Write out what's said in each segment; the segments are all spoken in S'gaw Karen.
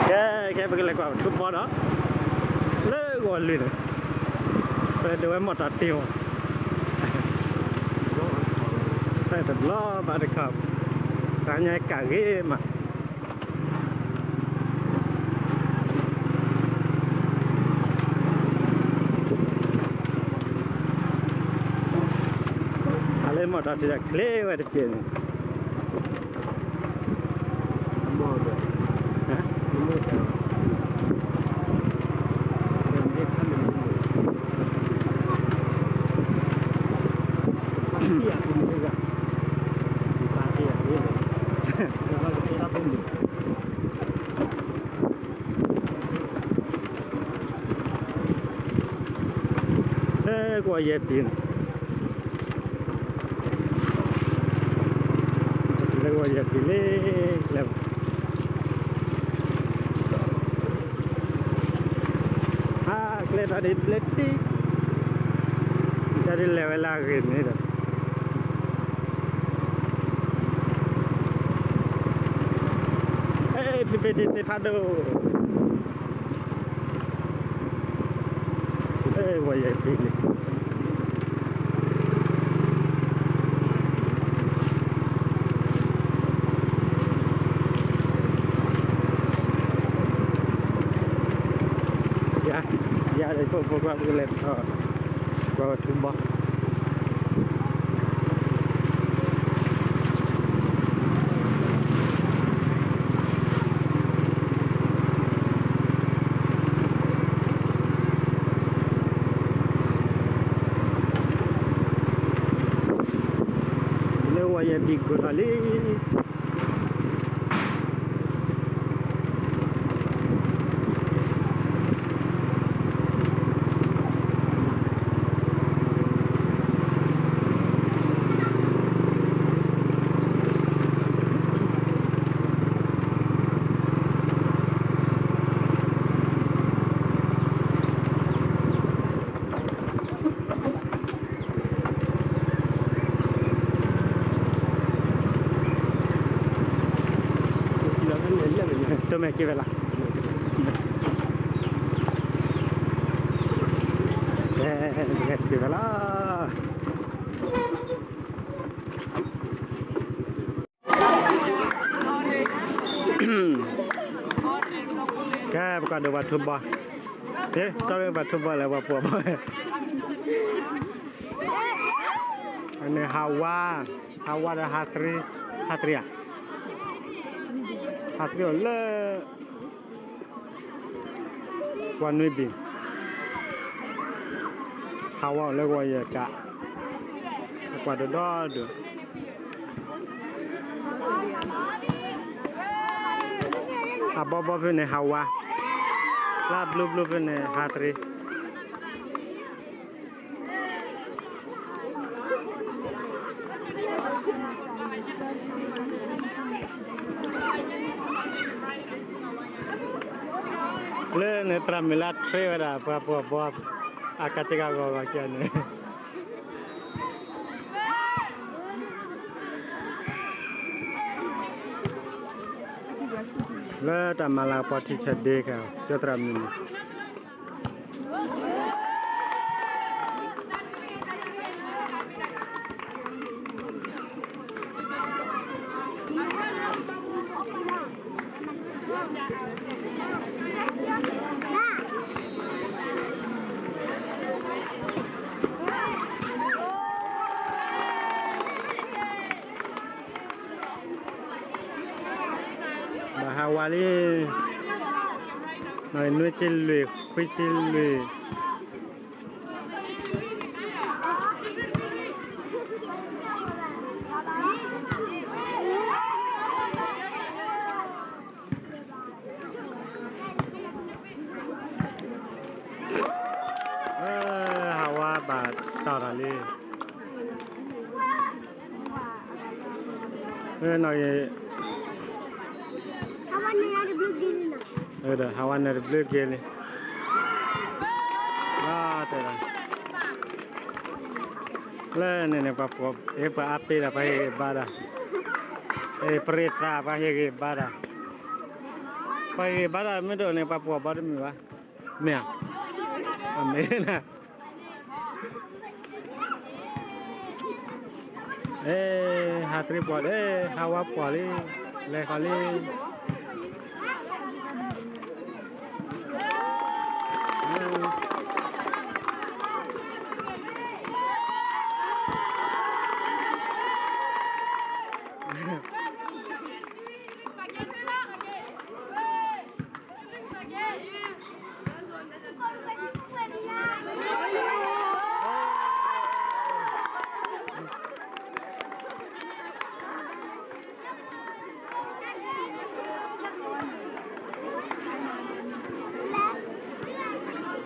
ကဲ ကဲ ပကလဲၤကွၢ်ပထူဘီဒီး လၢဂီၤလံန့ၣ် ပဒိးဝဲမီၢ်တၢ်တ့ၢ်အီၤ တဘျီဘၣ်တခီ တၢ်ညါကၣ်ဂ့ၤမး အလၢမီၢ်တၢ်တ့ၢ်ဒီးချ့ဝဲတစဲးန့ၣ် လၢကဝီၤယဲၢ်ပံၤန့ၣ် လၢကဝီၤယဲၢ်ပံၤလၢကျဲ အကျဲတၢ်ဒ်လဲၣ်တံၢ် တၢ်ဒ်လဲၣ်ဝဲလၢအဂ့ၤန့ၣ်ဒီး ဖဲဖဲဒ်သ့ၣ်ဖးဒိၣ် ဝဲယဲၢ်ပံၤလံ ယၤ ယၤ ဖိဖိခွါ ပကလဲၤထီၣ် ကွၢ်ဝဲထူဘီ လၢဝဲယဲၢ်ပံၤကိးထီၣ်လံ တိၢ်မဲာ်က့ၤဝဲလီၤ က့ၤဝဲလီၤ ကဲ ပကဒိးပှၤထူဘီ sorry ပှၤထူဘီလၢပှၤပှီၢ်ဘီ အန့ၣ်ဟးဝါ ဟးဝါဒီးဟးသရံ ဟးသရံဧါ ဟးသရံအီၤလၢ ပှၤနွံဘ့ၣ် ဟးဝါအီၤလၢကဝီၤယဲၢ်ကး အကွၢ်ဒိၣ်ဒိၣ်ဒိၣ် အဘီဘီဖဲန့ၣ်ဟးဝါ လၢဘျုးဘျုးဖဲန့ၣ်ဟးသရံ လၢန့ၣ်သရၣ်မုၣ်လၢအ train ဝဲဒၣ် ပှၤပှီၢ်ဘီ အကစၢ်ဂီၤဂီၤကဲန့ၣ် လၢတၢ်မၤလၤကပီၤထံဆဲးဒ့ကဲ ကၠိသရၣ်မုၣ်န့ၣ် ဘၣ်ဟးဝးလံ, နွံဆံလွံၢ်, ခွံဆံလွံၢ်, ဟးဝးဘၣ်တီၢ်ထီၣ်လံ. နီၢ်ဂ့ၤ, ဟးဝးနၢၤတဘျုးက့ၤလံ. လၢန့ၣ်န့ၣ် ပှၤအါပ့ၤဒီးပှၤဟ့ၣ်ဂ့ၤဘါဒီး, ပရ့သးပှၤဟ့ၣ်ဂ့ၤဘါဒီး ပှၤဂ့ၤဘၣ်ဒီးမ့ၢ်တအိၣ်န့ၣ် ပှၤပှီၢ်ဘီတမုာ်ဘၣ်, မ့ၢ်ဧါ, အမ့ၢ်နၤ, ဟးတရံးပှီၢ်လံ, ဟးဝါပှီၢ်လံ, လဲၤဃီၤလံ.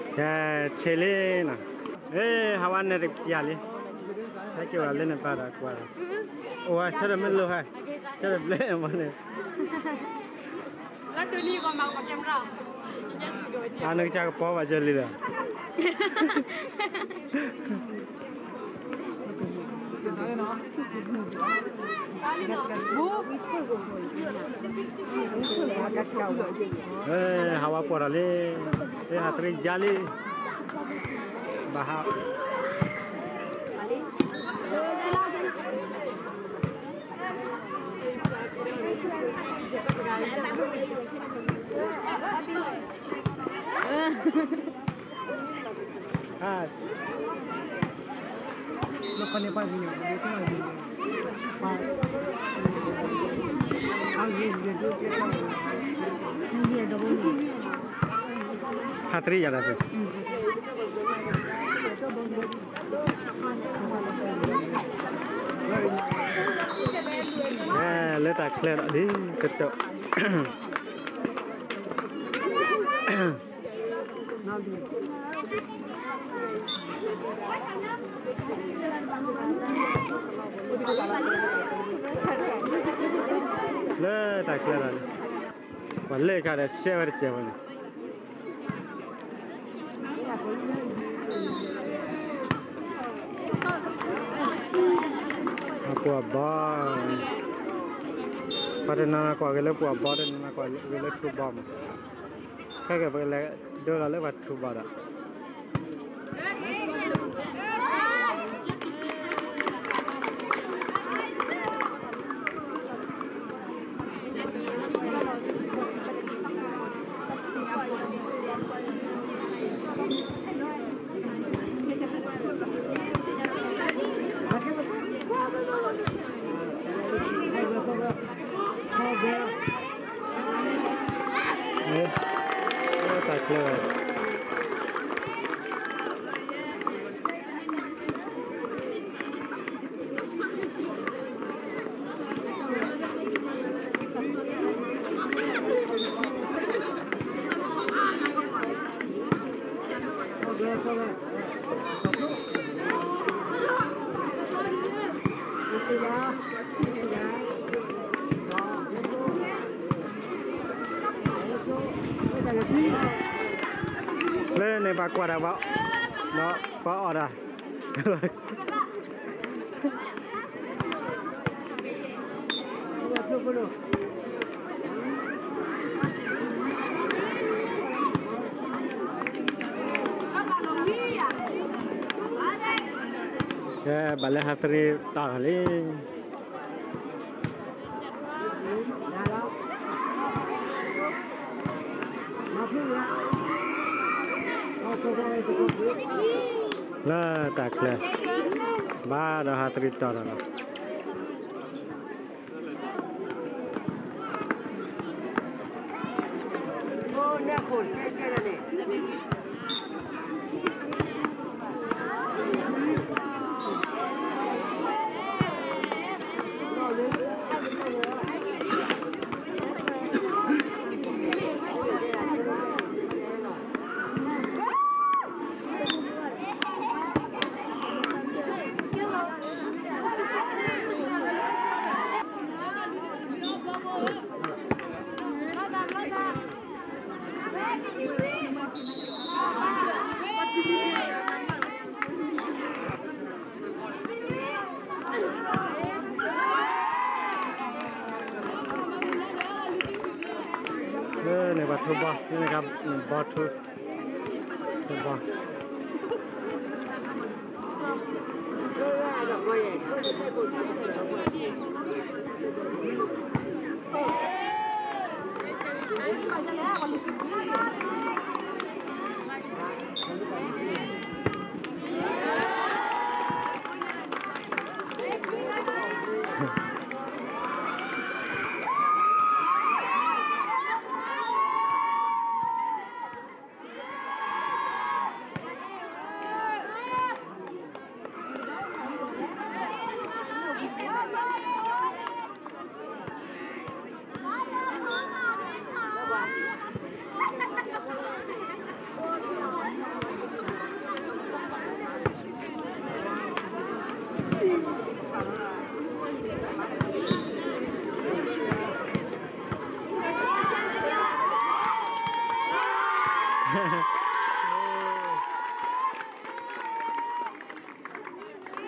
ကဲ, ဆ့လံနီၤ, ဟဲဟးဝဲန့ၣ်တပျၢ်လံ, ဟဲက့ၤဝဲလၢန့ၣ်ပၢ်ဒီးကွၢ်ဒီး, အိၣ်ဝဲဆၢထၢၣ်မ့ၢ်လိၣ်ဟဲ, ဆၢထၢၣ်ဘျဲၣ်မ့ၢ်န့ၣ် အနကစၢ်ကပီၤဘၣ်ကဲလံဒီး, ဟးဝဲပှီၢ်ထီၣ်လံ, ဟဲဟးတရံးယါလံ, ဘၣ်ဟး ဟးတရံးယါဒီး, လၢတၢ်ချၢဒီးလံ, ကတၢၢ် လၢတၢ်ချၢဒီးလံ, ပှၤလၢခါဒီးရှဲဝဲတစဲးဝဲန့ၣ်, ပှၤဘီ, ပှၤတနီၤနီၤကွၢ်က့ၤလၢပှၤဘီ, တနီၤနီၤကွၢ်က့ၤလၢပှၤဘီ, တနီၤနီၤကွၢ်က့ၤလၢထူဘီမး, ခဲကဲပကလဲၤဒိလီၤလၢပှၤထူဘီဒီး တၢ်ချၢ လၢန့ၣ်ပှၤကွၢ်တၢ်ဘၣ်, ဒီးပှၤအီၣ်တၢ် ကဲ ဘၣ်လၢဟးသရံးတီၢ်ထီၣ်လံ. လၢတၢ်ချၢ ဘၣ်ဒီးဟးသရံးတီၢ်ထီၣ်လီၤ. လၢန့ၣ် ဘီ, ဘီထူ, ဘီ.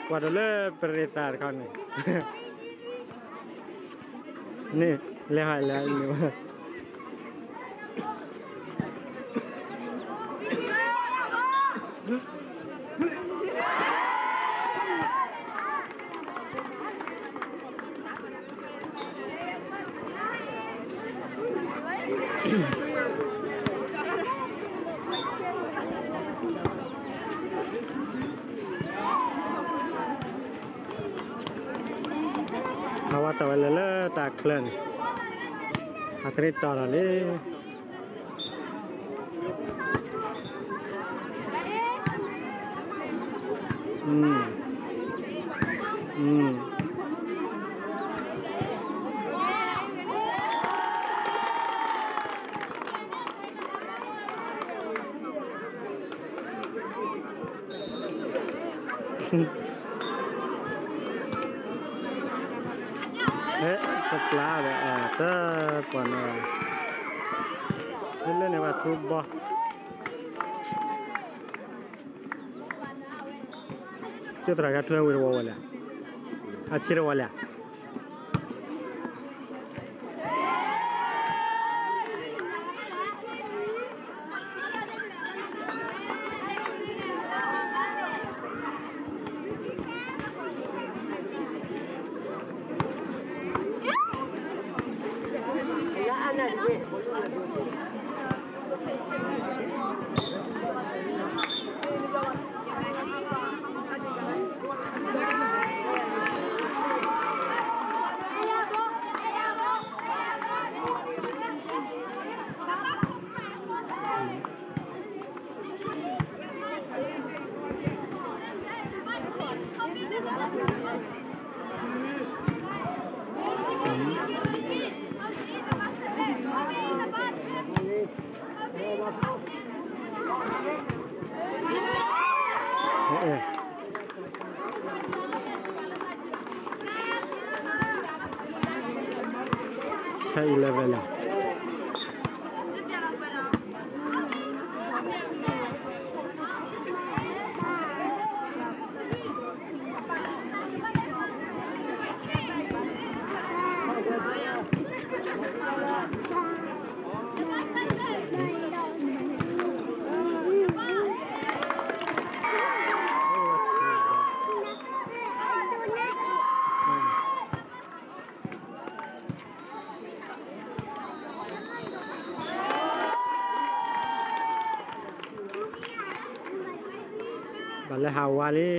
ကွၢ်ဒီးလၢပရ့သးတခီန့ၣ်, န့ၣ်, လဲၤဟးလဲၤန့ၣ် အဝဲတီၢ်ဝဲလဲၤလၢတၢ်ချၢန့ၣ်, အသရ့တီၢ်ထီၣ်လံ. တပျၢ်ဒီး တပှၤနီၤ, လၢန့ၣ်ဘၣ်ထူဘီ, ကၠိသရၣ်ဂၤထွဲဝံၤတဝီဝဲလဲၣ်, အဆံတဝီလဲၣ်. ဆဲး eleven လီၤ. ဘၣ်လၢဟးဝါလံ.ဟ့ၣ်လ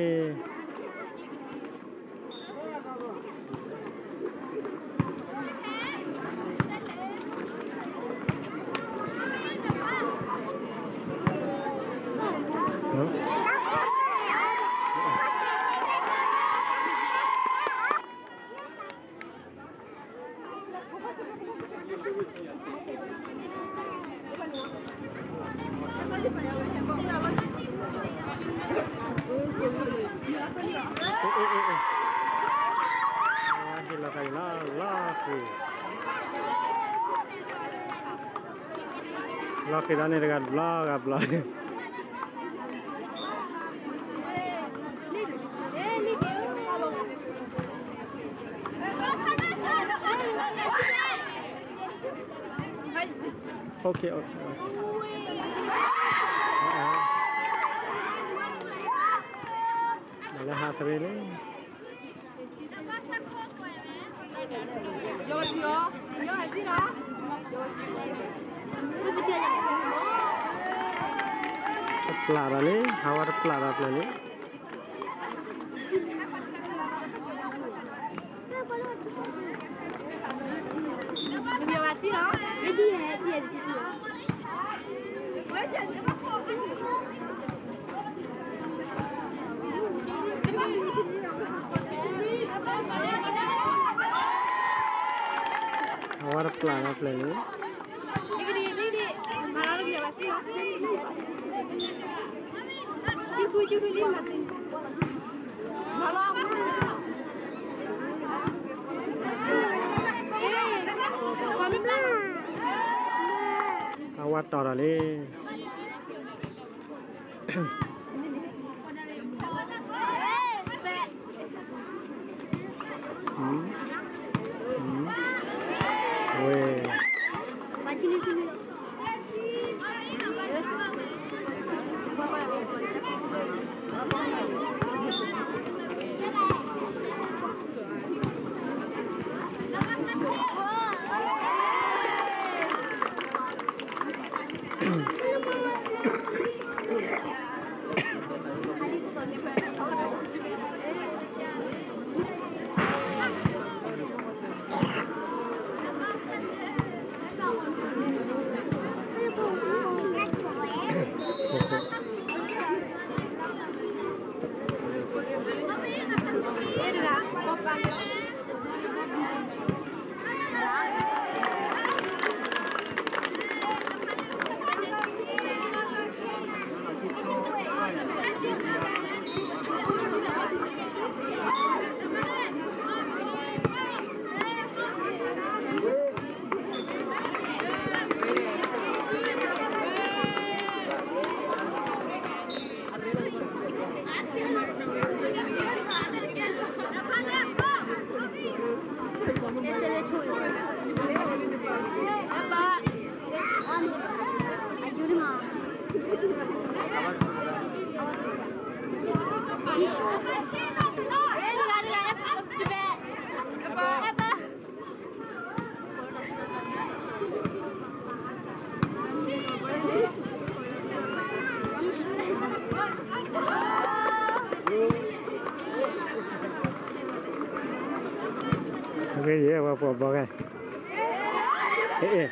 ီၤဃာ်အံၤလီၤ လီၤဃံၤ, လီၤဃံၤဒီးန့ၣ်တဂၤတဘျီဂၤဘျီ. ဟဲ Okay, okay, okay. မၤလၢဟးသရ့လံ. တပျၢ်ဒီးလံ, ဟးဝဲတပျၢ်ဒီးပျၢ်လံ. အဝဲတပျၢ်လီၤပျဲၢ်န့ၣ် အဝဲတီၢ်ဒီးလံ. ဝဲ အဂ့ၢ်ယဲၢ်ဝဲပှၤဘီဂဲၢ် အ့ၣ်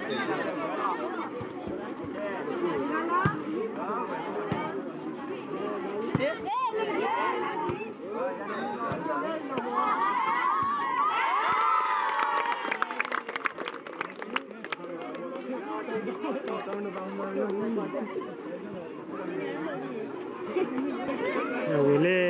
အဝံၤလၢ